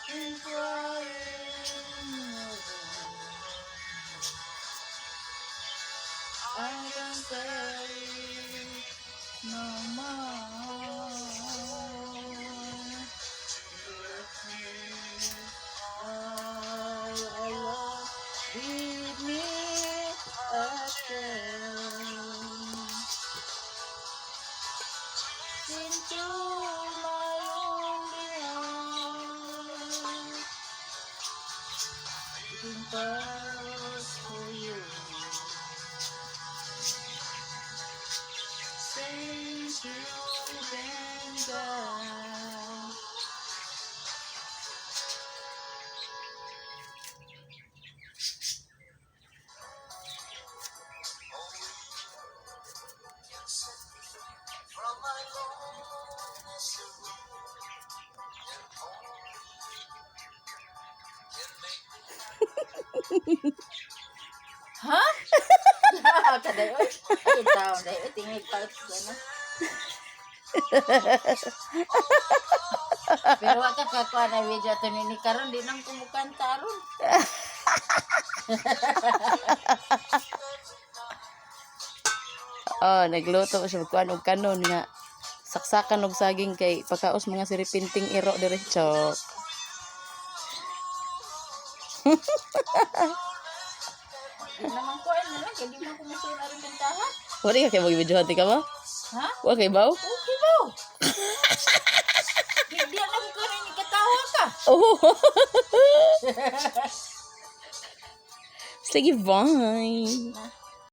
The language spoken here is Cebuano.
Keep crying. I can say no more. Let me all alone. Give me a chance into my lonely heart. Beating fast for you. Since you've been gone. From my loneliness to and only can make me Ha? Kaday oy. Ay taon day oy tingig pa ano. Pero wa ka kakuha na video ato ni karon di nang kumukanta ron. Oh, nagluto siya kuan og kanon nga saksakan og saging kay pakaos mga siripinting iro dire, chok. Di naman ko ay lang kay di man ko musulod aron kantahan. Wala ka kay mag-video ka ba? Ha? Wa kay baw? Okay ba? Hindi alam ko rin katawa ka. Oh. Sige, bye.